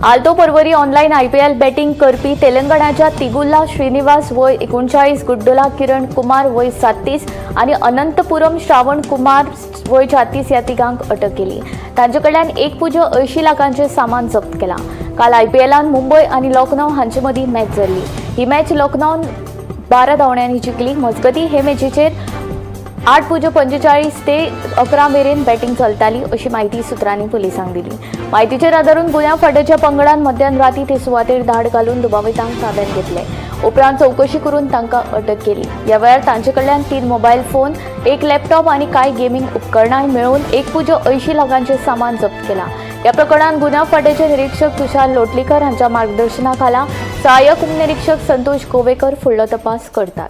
Alto Porvorim online IPL batting करपी तेलंगणाच्या तिगुल्ला श्रीनिवास वय 39, गुड्डोला किरण कुमार वय 37 आनी अनंतपुरम श्रावण कुमार वय 36 ह्या तिगांक अटक केली. तांचे कडल्यान 1.80 लाखांचे सामान जप्त केला. काल आयपीएलान मुंबय आनी लखनौ हांचे मदीं मॅच जाल्ली. ही मॅच लखनौन 12 धांवड्यांनी जिखली. मजगतीं हे मॅचीचेर 8.45 ते 11 मेरेन बॅटिंग चलताली अशी माहिती सुत्रांनी पुलिसांक दिली. माहितीचेर आदारून गुन्यांव फांट्याच्या पंगडान मध्यान राती ते सुवातेर धाड घालून दुबावितांक ताब्यात घेतले. उपरांत चवकशी करून तांकां अटक केली. ह्या वेळार तांचे कडल्यान 3 मोबायल फोन, 1 लॅपटॉप आनी कांय गेमींग उपकरणां मेळून 1.80 लाखांचे सामान जप्त केलां. ह्या प्रकरणात गुन्यांव फांट्याचे निरीक्षक तुषार लोटलीकर हांच्या मार्गदर्शनाखाला सहाय्यक उपनिरीक्षक संतोष गोवेकर फुडलो तपास करतात.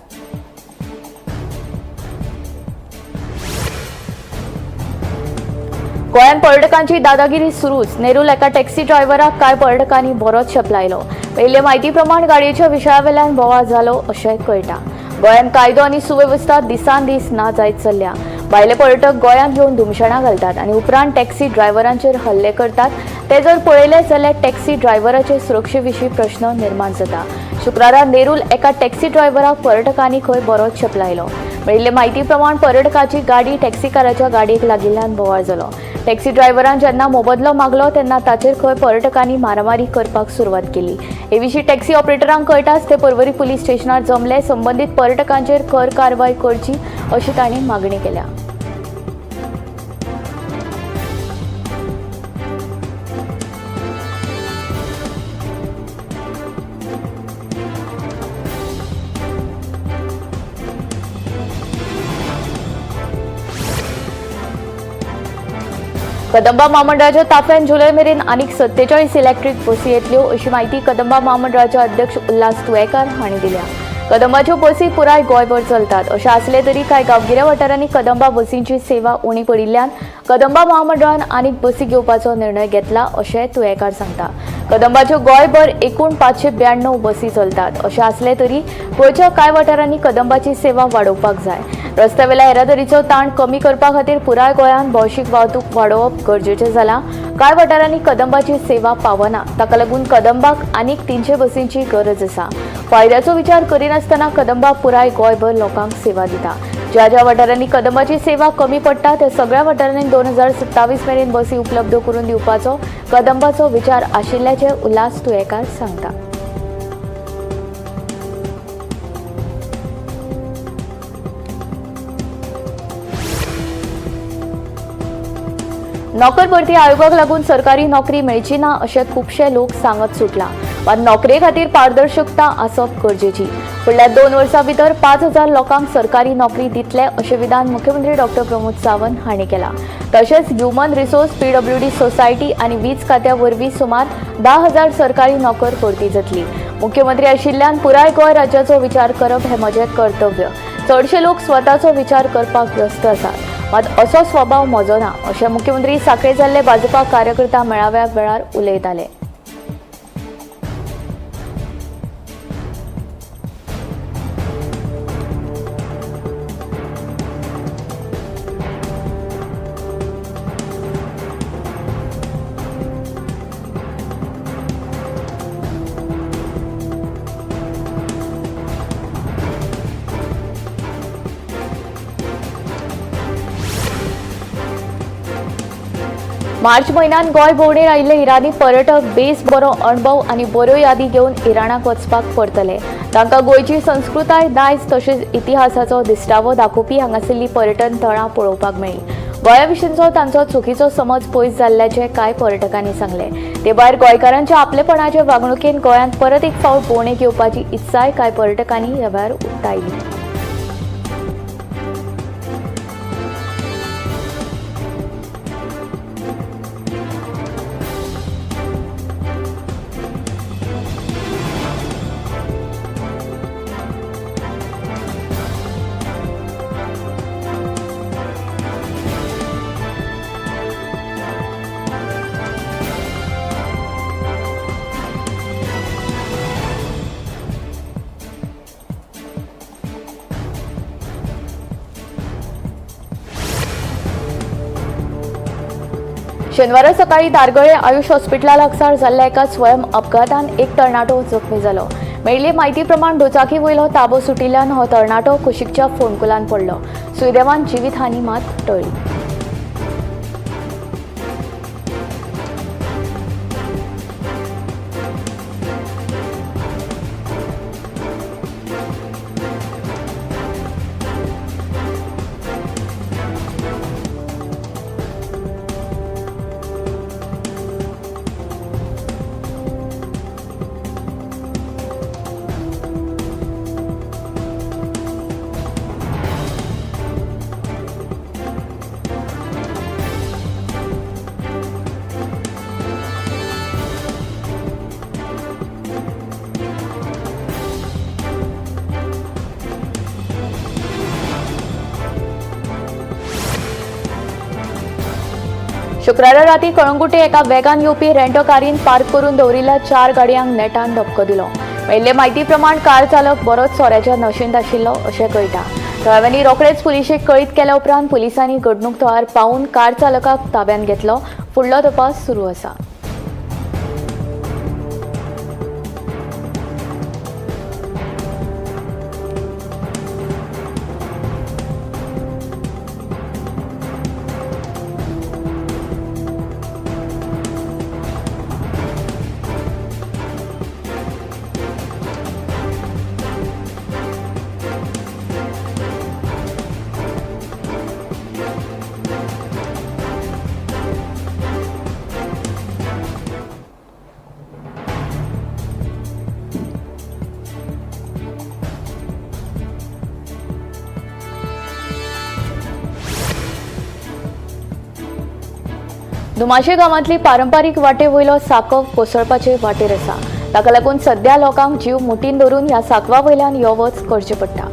गोंयांत पर्यटकांची दादागिरी सुरूच. नेरूल एका टॅक्सी ड्रायव्हराक कांय पर्यटकांनी बरोच शेपलायलो. मेळिल्ले म्हायती प्रमाण गाडयेच्या विशयावेल्यान बोवाळ जालो अशें कळटा. गोंयांत कायदो आनी सुवेवस्था दिसान दीस ना जायत चल्ल्या. भायले पर्यटक गोंयांत येवन धुमशणां घालतात आनी उपरांत टॅक्सी ड्रायव्हरांचेर हल्ले करतात. ते जर पळयले जाल्यार टॅक्सी ड्रायव्हराचे सुरक्षे विशीं प्रश्न निर्माण जाता. शुक्रारा नेरूल एका टॅक्सी ड्रायव्हराक पर्यटकांनी खंय बरोच शेपलायलो. मेळिल्ले म्हायती प्रमाण पर्यटकाची गाडी टॅक्सीकाराच्या गाडयेक लागिल्ल्यान बोवाळ जालो. टॅक्सी ड्रायव्हरान जेन्ना मोबदलो मागलो तेन्ना ताचेर खंय पर्यटकांनी मारामारी करपाक सुरवात केली. हे विशीं टॅक्सी ऑपरेटरांक कळटाच ते पर्वरी पुलीस स्टेशनार जमले. संबंदीत पर्यटकांचेर खर कारवाय करची अशी तांणी मागणी केल्या. कदंबा महामंडळाच्या ताफ्यान जुलय मेरेन आनीक 47 इलेक्ट्रीक बसी येतल्यो अशी माहिती कदंबा महामंडळाचे अध्यक्ष उल्हास तुयेंकार हांणी दिल्या. कदंबाच्यो बसी पुराय गोंयभर चलतात. अशें आसलें तरी कांय गांवगिऱ्या वाठारांनी कदंबा बसींची सेवा उणी पडिल्ल्यान कदंबा महामंडळान आनीक बसी घेवपाचो निर्णय घेतला अशें तुयेंकार सांगता. कदंबाच्यो गोंयभर एकूण 592 बसी चलतात. अशें आसलें तरी गोंयच्या कांय वाठारांनी कदंबाची सेवा वाडोवपाक जाय. रस्त्यावेल्या येरादारीचो ताण कमी करपा खातीर पुराय गोंयांत भौशीक वाहतूक वाडोवप गरजेचें जालां. कांय वाठारांनी कदंबाची सेवा पावना, ताका लागून कदंबाक आनीक 300 बसींची गरज आसा. फायद्याचो विचार करिनासतना कदंबा पुराय गोंयभर लोकांक सेवा दिता. ज्या ज्या वाठारांनी कदंबाची सेवा कमी पडटा त्या सगळ्या वाठारांनी 2027 मेरेन बसी उपलब्ध करून दिवपाचो कदंबाचो विचार आशिल्ल्याचें उल्हास तुयेंकार सांगता. नोकर भरती आयोगाक लागून सरकारी नोकरी मेळची ना अशें खुबशे लोक सांगत सुटला. मात नोकरे खातीर पारदर्शकता आसप गरजेची. फुडल्या 2 वर्सां भितर 5000 लोकांक सरकारी नोकरी दितले अशें विधान मुख्यमंत्री डॉक्टर प्रमोद सावंत हांणी केलां. तशेंच ह्युमन रिसोर्स, पीडब्ल्यूडी सोसायटी आनी वीज खात्या वरवीं सुमार 10,000 सरकारी नोकर भरती जातली. मुख्यमंत्री आशिल्ल्यान पुराय गोंय राज्याचो विचार करप हें म्हजें कर्तव्य. चडशे लोक स्वताचो विचार करपाक व्यस्त आसात, मात असो स्वभाव म्हजो ना अशें मुख्यमंत्री साखळे जाल्ले भाजपा कार्यकर्ता मेळाव्या वेळार उलयताले. मार्च म्हयन्यान गोंय भोंवडेर आयिल्ले इराणी पर्यटक बेस बरो अणभव आनी बऱ्यो यादी घेवन इराणाक वचपाक परतले. तांकां गोंयची संस्कृताय, दायज तशेंच इतिहासाचो दिश्टावो दाखोवपी हांगासरलीं पर्यटन थळां पळोवपाक मेळ्ळीं. गोंया विशींचो तांचो चुकीचो समज पयस जाल्ल्याचें कांय पर्यटकांनी सांगलें. ते भायर गोंयकारांच्या आपलेपणाचे वागणुकेन गोंयांत परत एक फावट भोंवडेक येवपाची इत्साय कांय पर्यटकांनी ह्या वेळार उक्तायली. शेनवारा सकाळी दारगळे आयुष हॉस्पिटला लागसार जाल्ल्या एका स्वयं अपघातान एक तरणाटो जखमी जालो. मेळिल्ले म्हायती प्रमाण दुचाकी वयलो ताबो सुटिल्ल्यान हो तरणाटो कुशीकच्या फोंडकुलान पडलो. सुदैवान जिवीत हानी मात टळ्ळी. शुक्रारा राती कळंगुटे एका वेगान येवपी रेंटो कारीन पार्क करून दवरिल्ल्या 4 गाडयांक नेटान धपको दिलो. मेळिल्ले म्हायती प्रमाण कार चालक बरोच सोऱ्याच्या नशेंत आशिल्लो अशें कळटा. थळाव्यांनी रोखडेच पुलिशेक कळीत केल्या उपरांत पुलिसांनी घडणूक थळार पावून कार चालकाक ताब्यांत घेतलो. फुडलो तपास सुरू आसा. धुमाशे गांवांतली पारंपारीक वाटे वयलो सांकव कोसळपाचे वाटेर आसा. ताका लागून सध्या लोकांक जीव मुठीन धरून ह्या सांकवा वयल्यान यो वच करचें पडटा.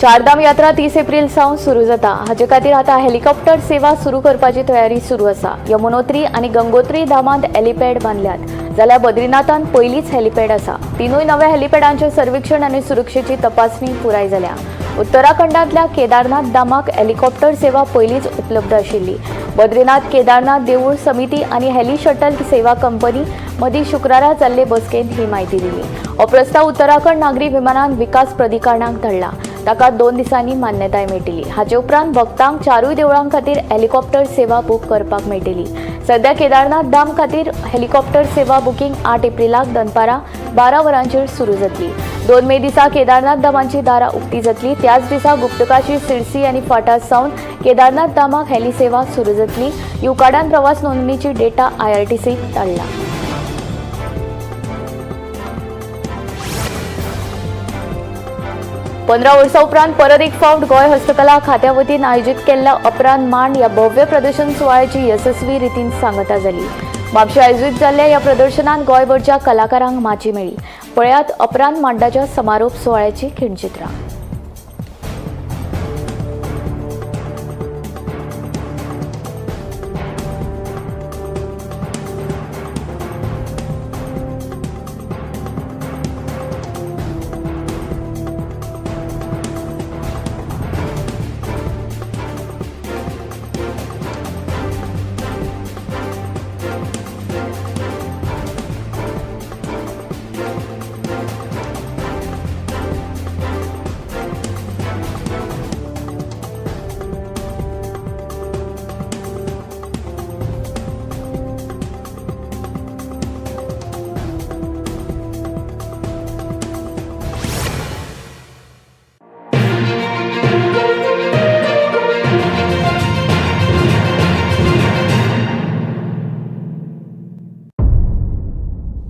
चारधाम यात्रा 30 एप्रिल सावन सुरू जाता. हाचे खातीर आतां हेलिकॉप्टर सेवा सुरू करपाची तयारी सुरू आसा. यमुनोत्री आनी गंगोत्री धामांत हेलिपॅड बांदल्यात, जाल्यार बद्रीनाथांत पयलींच हेलिपॅड आसा. तिनूय नव्या हेलिपॅडांचें सर्वेक्षण आनी सुरक्षेची तपासणी पुराय जाल्या. उत्तराखंडांतल्या केदारनाथ धामाक हेलिकॉप्टर सेवा पयलींच उपलब्ध आशिल्ली. बद्रीनाथ केदारनाथ देवूळ समिती आनी हेली शटल सेवा कंपनी मदीं शुक्रारा जाल्ले बसकेंत ही म्हायती दिली. हो प्रस्ताव उत्तराखंड नागरी विमानान विकास प्राधिकरणाक धाडला. ताका 2 दिसांनी मान्यताय मेळटली. हाचे उपरांत भक्तांक 4 देवळां खातीर हेलिकॉप्टर सेवा बूक करपाक मेळटली. सध्या केदारनाथ धाम खातीर हेलिकॉप्टर सेवा बुकींग 8 एप्रिलाक दनपारां 12 वरांचेर सुरू जातली. 2 मे दिसा केदारनाथ धामाची दारां उक्ती जातली. त्याच दिसा गुप्तकाशी, सिरसी आनी फाटा सावन केदारनाथ धामाक हेली सेवा सुरू जातली. युकाडान प्रवास नोंदणीची डेटा IRTCक धाडला. 15 वर्सां उपरांत परत एक फावट गोंय हस्तकला खात्या वतीन आयोजीत केल्ल्या अपरांत मांड ह्या भव्य प्रदर्शन सुवाळ्याची येसस्वी रितीन सांगता जाली. म्हापशें आयोजीत जाल्ल्या ह्या प्रदर्शनांत गोंयभरच्या कलाकारांक माची मेळ्ळी. पळयात अपरांत मांडाच्या समारोप सुवाळ्याची खिणचित्रां.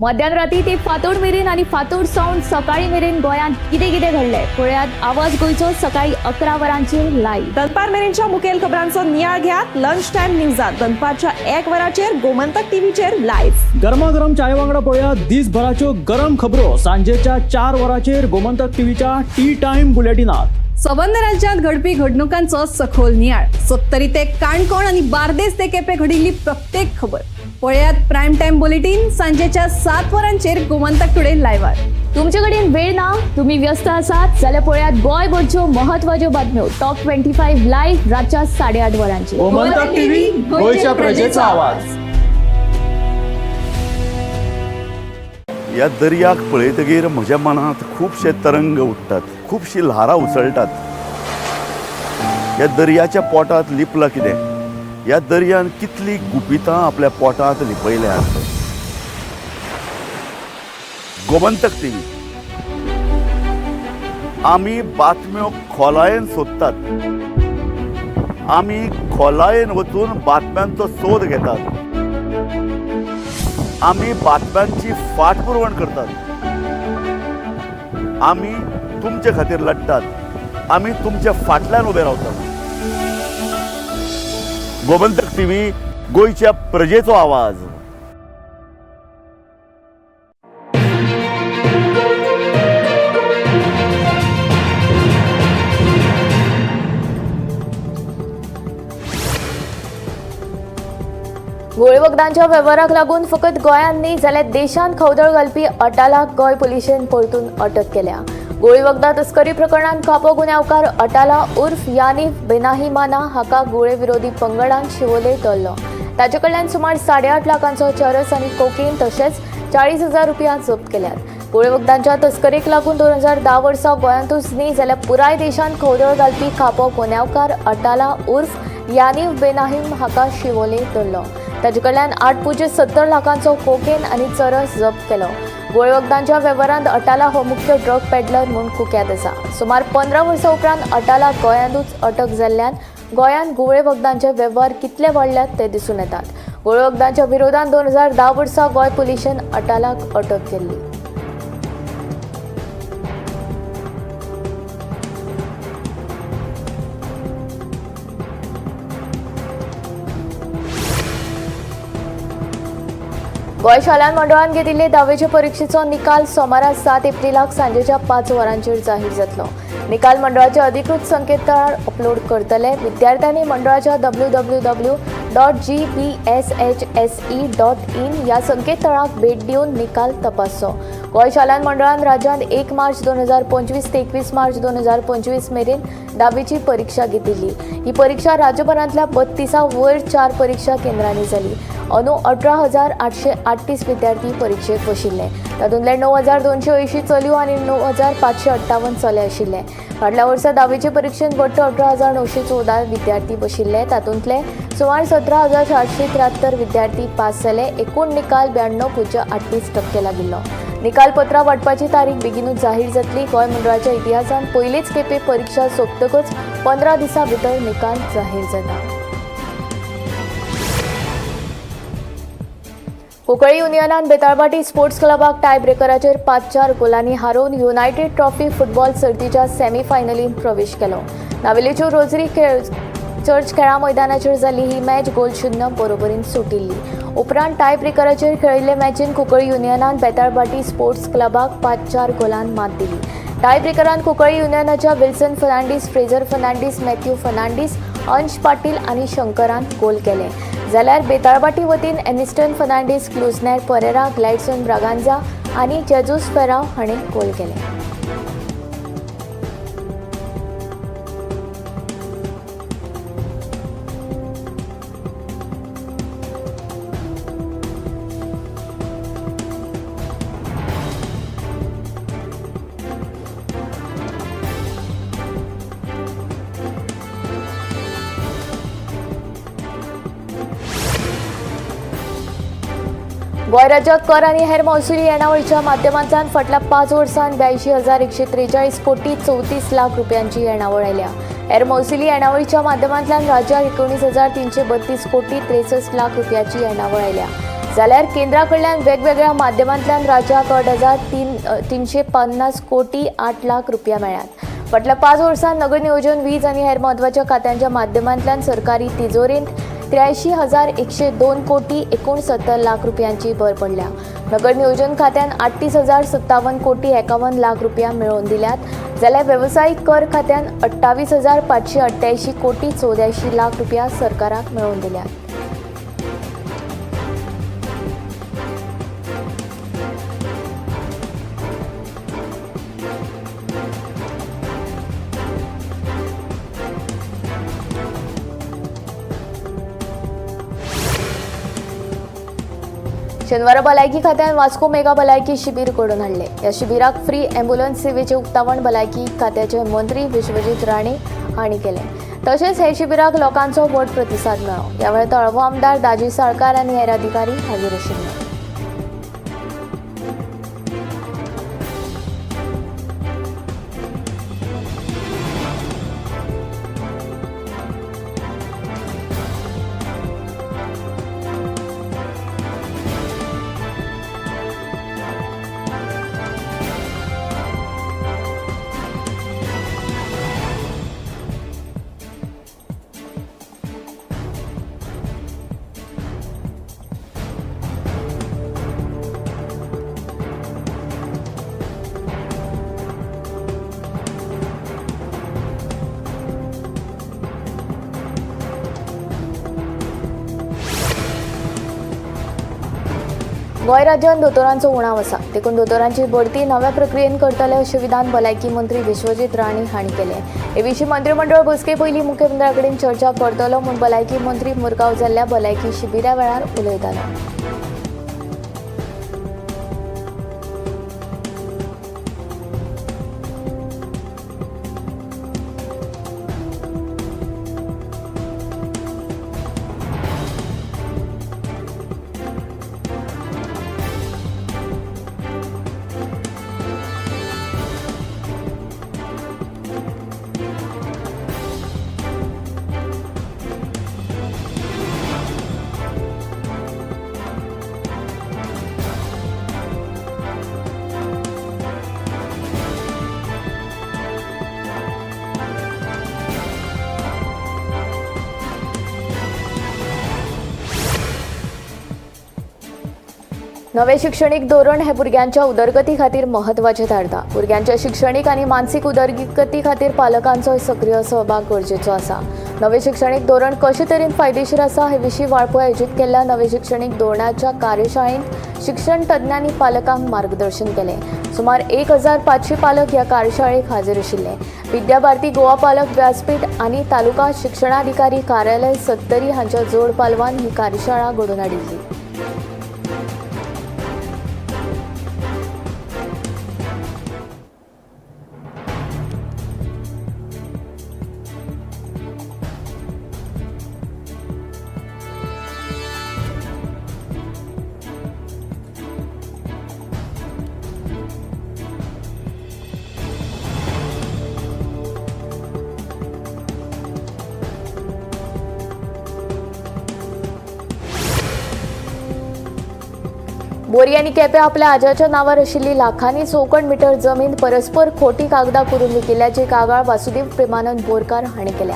मध्यान राती ते फांतोड मेरेन आनी फांतोड सावन सकाळी मेरेन गोंयांत कितें कितें घडलें पळयात आवाज गोंयचो सकाळी 11 वरांचेर लायव्ह. दनपार मेरेनच्या मुखेल खबरांचो नियाळ घेयात लंच टायम न्यूजात दनपारच्या 1 वराचेर गोमंतक टीव्हीचेर लायव्ह. गरमागरम चाये वांगडा पळया दिसभराच्यो गरम खबरो सांजेच्या 4 वरांचेर गोमंतक टीव्हीच्या टी टायम बुलेटिनात. सबंद राज्यात घडपी घडणुकांचो सखोल नियाळ, सत्तरी ते काणकोण आणि बार्देस ते केपे घडिल्ली प्रत्येक खबर पळयात प्राईम टाइम बुलेटिन सांजेच्या 7 वरांचेर गोमंतक टुडे लायव्हार. तुमचे कडेन वेळ ना, तुम्ही व्यस्त आसात जाल्यार पळयात गोंयभरच्यो महत्वाच्यो बातम्यो टॉप 25 लायव्ह रातच्या 8:30 वरांचेर. गोमंतक टीव्ही, गोयच्या प्रजेचा आवाज. ह्या दर्याक पळयतगीर म्हज्या मनांत खुबशे तरंग उठ्ठात, खुबशीं ल्हारां उसळटात. ह्या दर्याच्या पोटांत लिपलां कितें? ह्या दर्यान कितलीं गुपितां आपल्या पोटांत लिपयल्यांत? गोमंतक टीव्ही, आमी बातम्यो खोलायेन सोदतात, आमी खोलायेन वचून बातम्यांचो सोद घेतात, आमी बातम्यांची फाटपुरवण करतात, आमी तुमचे खातीर लडटात, आमी तुमच्या फाटल्यान उबे रावतात. गोमंतक टीव्ही, गोंयच्या प्रजेचो आवाज. गोळीवखदांच्या वेव्हाराक लागून फकत गोंयांत न्ही जाल्यार देशांत खवदळ घालपी अटालाक गोंय पुलिशेन परतून अटक केल्या. गोळीवखदां तस्करी प्रकरणांत खापो गुन्यांवकार अटाला उर्फ यानीफ बेनाहिमाना हाका गुळे विरोधी पंगडान शिवोले धरलो. ताचे कडल्यान सुमार 8.5 लाखांचो चरस आनी कोकेन तशेंच 40,000 रुपया जप्त केल्यात. गोळीवखदांच्या तस्करीक लागून 2010 वर्सा गोंयांतूच न्ही जाल्यार पुराय देशांत खवदळ घालपी खापो गुन्यांवकार अटाला उर्फ यानीफ बेनाहिम हाका शिवोले धरलो. ताचे कडल्यान 8.70 लाखांचो कोकेन आनी चरस जप्त केलो. गोळीवखदांच्या वेव्हारांत अटाला हो मुख्य ड्रग पेडलर म्हूण कुख्यात आसा. सुमार 15 वर्सां उपरांत अटाला गोंयांतूच अटक जाल्ल्यान गोंयांत घुंवळे वखदांचे वेव्हार कितले वाडल्यात ते दिसून येतात. गोळीवखदांच्या विरोधात 2010 वर्सा गोंय पुलिशेन अटालाक अटक केल्ली. गोंय शालांत मंडळान घेतिल्ले धावेचे परिक्षेचो निकाल सोमारा 7 एप्रिलाक सांजेच्या 5 वरांचेर जाहीर जातलो. निकाल मंडळाच्या अधिकृत संकेतथळार अपलोड करतले. विद्यार्थ्यांनी मंडळाच्या www.gbshse.in ह्या संकेतथळाक भेट दिवन निकाल तपासचो. गोंय शालांत मंडळान राज्यांत 1 मार्च 2025 ते 21 मार्च 2025 मेरेन धावेची परीक्षा घेतिल्ली. ही परीक्षा राज्यभरांतल्या 32 वयर 4 परीक्षा केंद्रांनी जाली. अंदू 18,838 विद्यार्थी परिक्षेक बशिल्ले. तातूंतले 9,280 चलयो आनी 9,558 चले आशिल्ले. फाटल्या वर्सा धावेचे परिक्षेंत वट्ट 18,914 विद्यार्थी बशिल्ले. तातूंतले सुमार 17,473 विद्यार्थी पास जाले. एकूण निकाल 92.38% लागिल्लो. निकालपत्रां वांटपाची तारीख बेगिनूच जाहीर जातली. गोंय मंडळाच्या इतिहासांत पयलीच खेपे परिक्षा सोंपतकच 15 दिसां भितर निकाल जाहीर जाता. कुंकळी युनियनान बेताळबाटी स्पोर्ट्स क्लबाक टाय ब्रेकराचेर 5-4 गोलांनी हारोवन युनायटेड ट्रॉफी फुटबॉल सर्तीच्या सेमीफायनलींत प्रवेश केलो. नावेलीच्यो रोजरी चर्च खेळा मैदानाचेर जाल्ली ही मॅच 0-0 बरोबरीन सुटिल्ली. उपरांत टाय ब्रेकराचेर खेळिल्ले मॅचीन कुंकळी युनियनान बेताळबाटी स्पोर्ट्स क्लबाक 5-4 गोलान मात दिली. टाय ब्रेकरान कुंकळी युनियनाच्या विल्सन फर्नांडीस, फ्रेजर फर्नांडीस, मॅथ्यू फर्नांडीस, अंश पाटील आनी शंकरान गोल केले. जाल्यार बेताळबाटी वतीन एनिस्टन फर्नांडीस, क्लुजनेर परेरा, ग्लॅडसन ब्रागांझा आनी जेजूस फेराव हांणी गोल केले. गोंय राज्याक कर आनी हेर महसुली येणावळीच्या माध्यमांतल्यान फाटल्या 5 वर्सांत 82,143 कोटी 34 लाख रुपयांची येणावळ आयल्या. हेर महसुली येणावळीच्या माध्यमांतल्यान राज्याक 19,332 कोटी 63 लाख रुपयाची येणावळ आयल्या. जाल्यार केंद्रा कडल्यान वेगवेगळ्या माध्यमांतल्यान राज्याक 8,350 कोटी 8 लाख रुपया मेळ्ळ्यात. फाटल्या 5 वर्सांत नगर नियोजन, वीज आनी हेर म्हत्वाच्या खात्यांच्या माध्यमांतल्यान सरकारी तिजोरेंत 83,102 कोटी 69 लाख रुपयांची भर पडल्या. नगर नियोजन खात्यान 38,057 कोटी 51 लाख रुपया मेळोवन दिल्यात, जाल्यार वेवसायीक कर खात्यान 28,588 कोटी 84 लाख रुपया सरकाराक मेळोवन दिल्यात. शेनवारा भलायकी खात्यान वास्को मेगा भलायकी शिबीर घडोवन हाडलें. ह्या शिबिराक फ्री ॲम्ब्युलन्स सेवेचें उक्तावण भलायकी खात्याचे मंत्री विश्वजीत राणे हांणी केलें. तशेंच हे शिबिराक लोकांचो व्हड प्रतिसाद मेळ्ळो. ह्या वेळार तळवो आमदार दाजी साळकार आनी हेर अधिकारी हाजीर आशिल्ले. गोंय राज्यांत दोतोरांचो उणाव आसा, देखून दोतोरांची बढती नव्या प्रक्रियेन करतले अशें विधान भलायकी मंत्री विश्वजीत राणे हांणी केलें. हे विशीं मंत्रीमंडळ बसके पयलीं मुख्यमंत्र्या कडेन चर्चा करतलो म्हूण भलायकी मंत्री मुरगांव जाल्ल्या भलायकी शिबिरा वेळार उलयतालो. नवें शिक्षणीक धोरण हे भुरग्यांच्या उदरगती खातीर म्हत्वाचें थारता. भुरग्यांच्या शिक्षणीक आनी मानसीक उदरगती खातीर पालकांचो सक्रीय सहभाग गरजेचो आसा. नवें शिक्षणीक धोरण कशे तरेन फायदेशीर आसा हे विशीं वाळपय आयोजीत केल्ल्या नवें शिक्षणीक धोरणाच्या कार्यशाळेंत शिक्षण तज्ञांनी पालकांक मार्गदर्शन केलें. सुमार 1500 पालक ह्या कार्यशाळेक हाजीर आशिल्ले. विद्याभारती गोवा पालक व्यासपीठ आनी तालुका शिक्षणाधिकारी कार्यालय सत्तरी हांच्या जोड पालवान ही कार्यशाळा घडोवन हाडिल्ली. बोरी आनी केपें आपल्या आज्याच्या नांवार आशिल्ली लाखांनी चौखण मिटर जमीन परस्पर खोटी कागदां करून विकिल्ल्याची कागाळ वासुदेव प्रेमानंद बोरकार हांणी केल्या.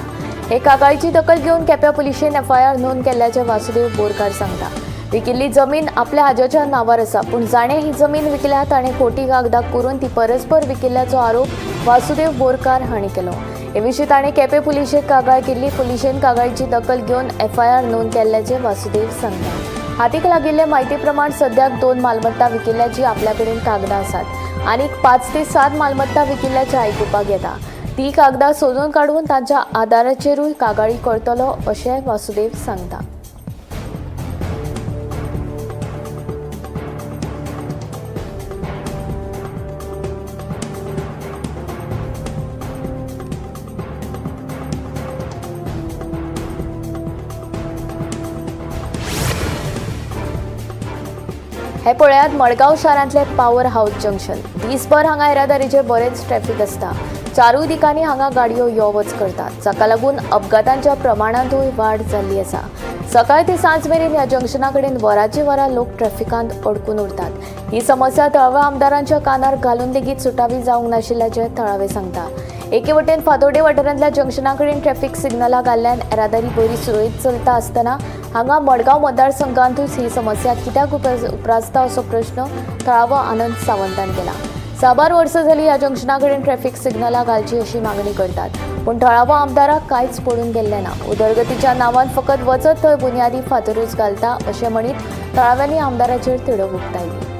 हे कागाळीची दखल घेवन केप्यां पुलिशेन एफआयआर नोंद केल्ल्याचें वासुदेव बोरकार सांगता. विकिल्ली जमीन आपल्या आज्याच्या नांवार आसा, पूण जाणें ही जमीन विकल्या ताणें खोटी कागदां करून ती परस्पर विकिल्ल्याचो आरोप वासुदेव बोरकार हांणी केलो. हे विशीं ताणें केपें पुलिशेक कागाळ केल्ली. पुलिशेन कागाळीची दखल घेवन एफआयआर नोंद केल्ल्याचें वासुदेव सांगता. हातीक लागिल्ले म्हायती प्रमाण सद्याक 2 मालमत्ता विकिल्ल्याची आपल्या कडेन कागदां आसात आनीक 5 ते 7 मालमत्ता विकिल्ल्याचें आयकुपाक येता. ती कागदां सोदून काडून तांच्या आदाराचेरूय कागाळी करतलो अशें वासुदेव सांगता. हे पळयात मडगांव शारांतले पावर हाऊस जंक्शन. दीसभर हांगा येरादारीचे बरेच ट्रॅफिक आसता. चारूय दिकांनी हांगा गाडयो यो वच करतात, जाका लागून अपघातांच्या प्रमाणांतूय वाड जाल्ली आसा. सकाळ ते सांज मेरेन ह्या जंक्शना कडेन वराची वरां लोक ट्रॅफिकांत अडकून उरतात. ही समस्या थळाव्या आमदारांच्या कानार घालून लेगीत सुटावी जावंक नाशिल्ल्याचें थळावे सांगता. एके वटेन फातोर्डे वाठारांतल्या जंक्शना कडेन ट्रॅफिक सिग्नलां घाल्ल्यान येरादारी बरी सुरळीत चलता आसतना हांगा मडगांव मतदारसंघांतूच ही समस्या कित्याक उप्रासता असो प्रश्न थळावो आनंद सावंतान केला. साबार वर्सां जाली ह्या जंक्शना कडेन ट्रॅफिक सिग्नलां घालची अशी मागणी करतात, पूण थळावो आमदाराक कांयच पडून गेल्लें ना. उदरगतीच्या नांवान फकत वचत थंय बुन्यादी फातरूच घालता अशें म्हणीत थळाव्यांनी आमदाराचेर तिडक उक्तायली.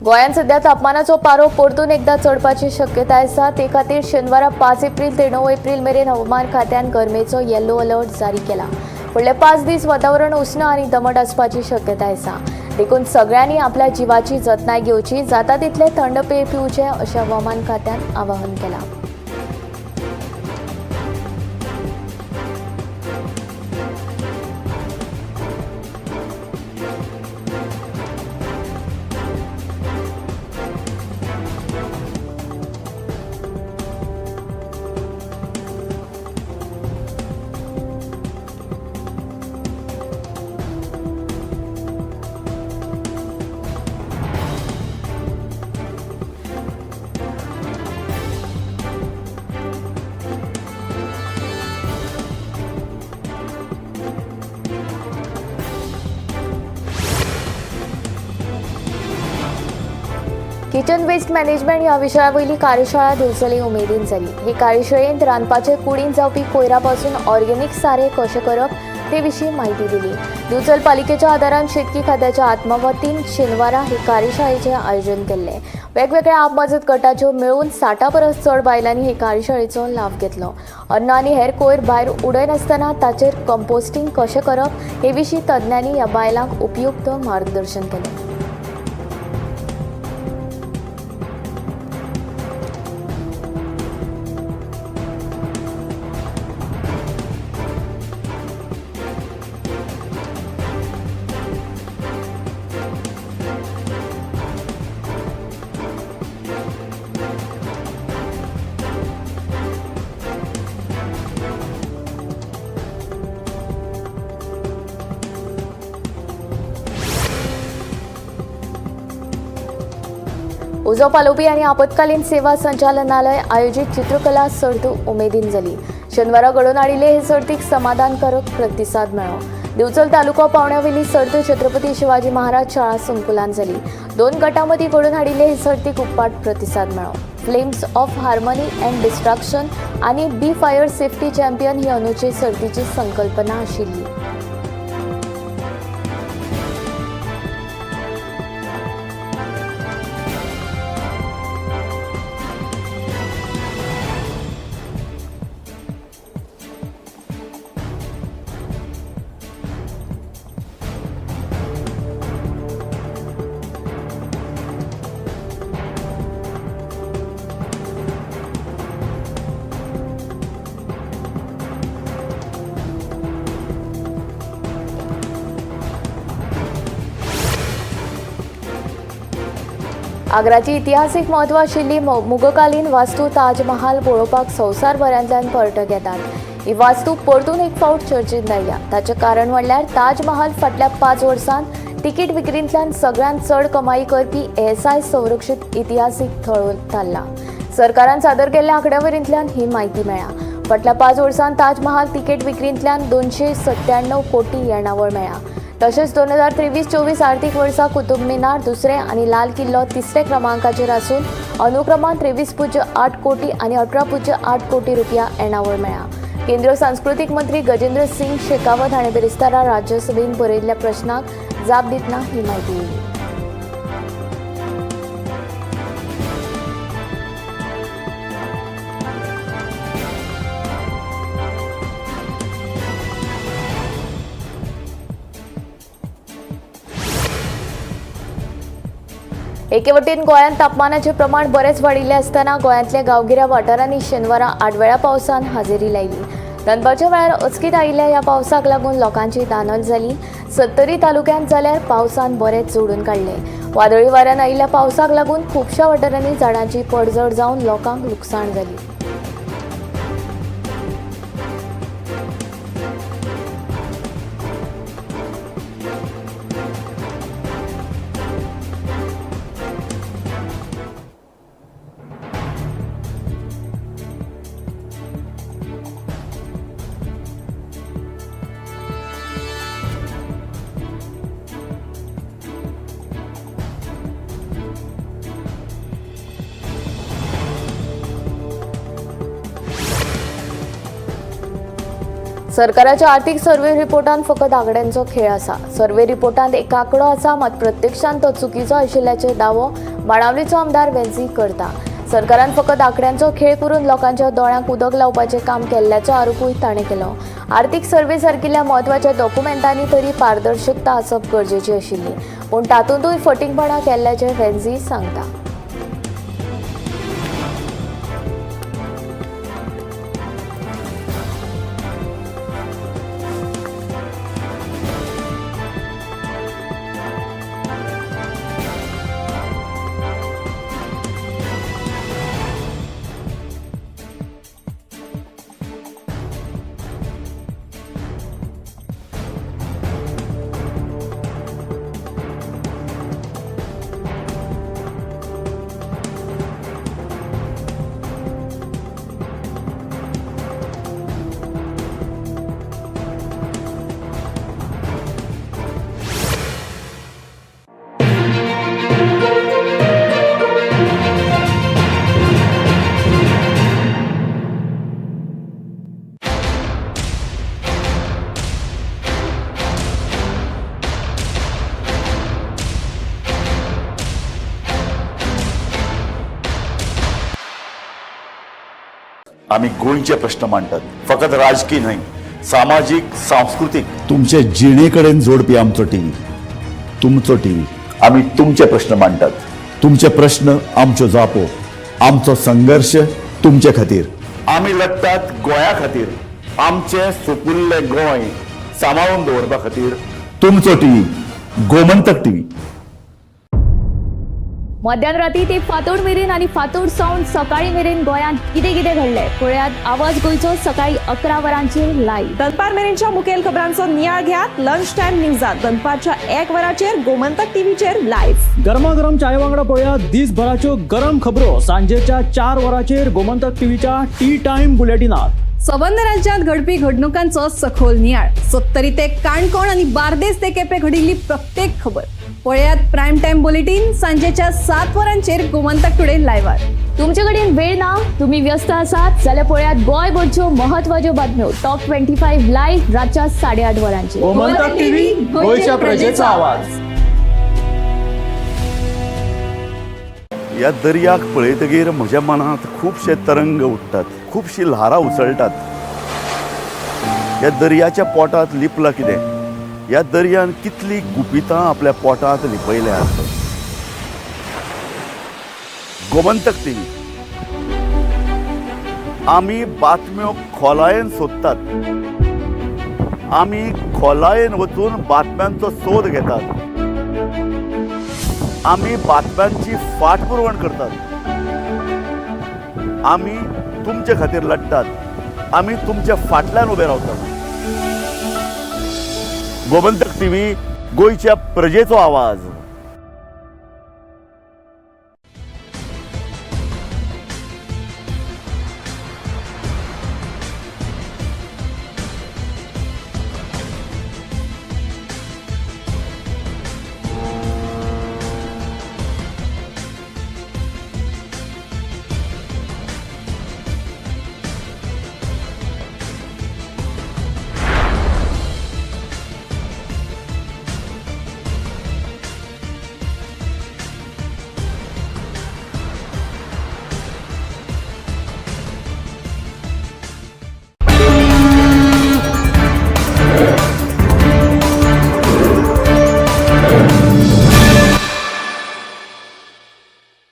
गोंयांत सध्या तापमानाचो पारो परतून एकदा चडपाची शक्यताय आसा. ते खातीर शेनवारा 5 एप्रील ते 9 एप्रील मेरेन हवामान खात्यान गरमेचो येलो अलर्ट जारी केला. फुडले 5 दीस वातावरण उश्ण आनी दमट आसपाची शक्यताय आसा. देखून सगळ्यांनी आपल्या जिवाची जतनाय घेवची, जाता तितले थंड पेय पिवचें अशें हवामान खात्यान आवाहन केलां. किचन वेस्ट मॅनेजमेंट ह्या विशयावयली कार्यशाळा दिवचले उमेदीन जाली. हे कार्यशाळेंत रांदपाचे कुडीन जावपी कोयरा पासून ऑर्गेनिक सारें कशें करप ते विशीं म्हायती दिली. दिवचल पालिकेच्या आदारान शेतकी खात्याच्या आत्मवतीन शेनवारा हे कार्यशाळेचें आयोजन केल्लें. वेगवेगळ्या आप मजत गटाच्यो मेळून 60 परस चड बायलांनी हे कार्यशाळेचो लाव घेतलो. अन्न आनी हेर कोयर भायर उडयनासतना ताचेर कंपोस्टींग कशें करप हे विशीं तज्ञांनी ह्या बायलांक उपयुक्त मार्गदर्शन केलें. उजो पालोवपी आनी आपत्कालीन सेवा संचालनालय आयोजीत चित्रकला सर्त उमेदीन जाली. शेनवारा घडोवन हाडिल्ले हे सर्तीक समाधानकारक प्रतिसाद मेळ्ळो. दिवचल तालुको पावण्यावेली सर्त छत्रपती शिवाजी महाराज शाळा संकुलान जाली. 2 गटां मदीं घडोवन हाडिल्ले हे सर्तीक उपाट प्रतिसाद मेळ्ळो. Flames of harmony and destruction आनी बी फायर सेफ्टी चॅम्पियन ही अंदूचे सर्तीची संकल्पना आशिल्ली. आग्राची इतिहासीक म्हत्व आशिल्ली मुगकालीन वास्तू ताजमहाल पळोवपाक संवसारभरांतल्यान पर्यटक येतात. ही वास्तू परतून एक फावट चर्चेंत आयल्या. ताचें कारण म्हणल्यार ताजमहाल फाटल्या 5 वर्सांत तिकीट विक्रींतल्यान सगळ्यांत चड कमाई करपी एएसआय संरक्षीत इतिहासीक थळ थारला. सरकारान सादर केल्ल्या आंकड्यावरींतल्यान ही म्हायती मेळ्ळ्या. फाटल्या 5 वर्सांत ताजमहाल तिकीट विक्रींतल्यान 297 कोटी येणावळ मेळ्ळ्या. तशेंच 2023-24 आर्थिक वर्सा कुतुब मिनार दुसरे आनी लाल किल्लो तिसरे क्रमांकाचेर आसून अनुक्रमान 23.8 कोटी आनी 18.8 कोटी रुपया येणावळ मेळ्ळ्या. केंद्रीय सांस्कृतीक मंत्री गजेंद्र सिंग शेखावत हाणें बिरेस्तारा राज्यसभेन बरयल्ल्या प्रश्नाक जाप दितना ही म्हायती दिली. एके वटेन गोंयांत तापमानाचें प्रमाण बरेंच वाडिल्लें आसतना गोंयांतल्या गांवगिऱ्या वाठारांनी शेनवारा आडवेळ्या पावसान हाजेरी लायली. दनपारच्या वेळार अचकीत आयिल्ल्या ह्या पावसाक लागून लोकांची दानल जाली. सत्तरी तालुक्यांत जाल्यार पावसान बरेंच जोडून काडलें. वादळी वाऱ्यान आयिल्ल्या पावसाक लागून खुबश्या वाठारांनी झाडांची पडझड जावन लोकांक लुकसाण जाली. सरकाराच्या आर्थिक सर्वे रिपोर्टांत फकत आंकड्यांचो खेळ आसा. सर्वे रिपोर्टांत एक आंकडो आसा, मात प्रत्यक्षांत तो चुकीचो आशिल्ल्याचो दावो बाणावलीचो आमदार वेन्झी करता. सरकारान फकत आंकड्यांचो खेळ करून लोकांच्या दोळ्यांक उदक लावपाचें काम केल्ल्याचो आरोपूय ताणें केलो. आर्थिक सर्वे सारकिल्ल्या म्हत्वाच्या डॉक्युमेंटांनी तरी पारदर्शकता आसप गरजेची आशिल्ली, पूण तातूंतूय फटींगपणां केल्ल्याचें वेन्झी सांगता. आमी गोंयचे प्रश्न मांडटात, फकत राजकी न्हय, सामाजीक, सांस्कृतीक, तुमचे जिणे कडेन जोडपी आमचो टीव्ही, तुमचो टीव्ही. आमी तुमचे प्रश्न मांडटात, तुमचे प्रश्न आमच्यो जापो, आमचो संघर्श तुमचे खातीर. आमी लडटात गोंया खातीर, आमचें सुपुल्लें गोंय सांबाळून दवरपा खातीर. तुमचो टीव्ही, गोमंतक टीव्ही. मध्यान राती ते फांतोड मेरेन आनी फांतोड सावन सकाळी मेरेन गोंयांत कितें कितें घडलें पळयात आवाज गोंयचो सकाळी 11 वरांचेर लायव्ह. दनपार मेरेनच्या मुखेल खबरांचो नियाळ घेयात लंच टायम न्यूजात दनपारच्या 1 वराचेर गोमंतक टीव्हीचेर लायव्ह. गरमागरम चाये वांगडा पळयात दिसभराच्यो गरम खबरो सांजेच्या 4 वरांचेर गोमंतक टीव्हीच्या टी टायम बुलेटिनात. सबंद राज्यांत घडपी घडणुकांचो सखोल नियाळ, सत्तरी ते काणकोण आनी बार्देस ते केपें घडिल्ली प्रत्येक खबर पळयात प्रायम टायम बुलेटीन सांजेच्या 7 वरांचेर गोमंतक टुडे लायव्हार. तुमचे कडेन वेळ ना, तुम्ही व्यस्त आसात जाल्यार पळयात गोंयभरच्यो म्हत्वाच्यो बातम्यो टॉप 25 लायव्ह रातच्या 8:30 वरांचेर. गोमंतक टीव्ही, गोंयच्या प्रजेचा आवाज. ह्या दर्याक पळयतगीर म्हज्या मनांत खुबशे तरंग उठ्ठात, खुबशी ल्हारां उसळटात. ह्या दर्याच्या पोटांत लिपलां कितें? ह्या दर्यान कितलीं गुपितां आपल्या पोटांत लिपयल्यात? गोमंतक टीव्ही, आमी बातम्यो खोलायेन सोदतात, आमी खोलायेन वचून बातम्यांचो सोद घेतात, आमी बातम्यांची फाटपुरवण करतात, आमी तुमचे खातीर लडटात, आमी तुमच्या फाटल्यान उबे रावतात. गोमंतक टीव्ही, गोंयच्या प्रजेचो आवाज.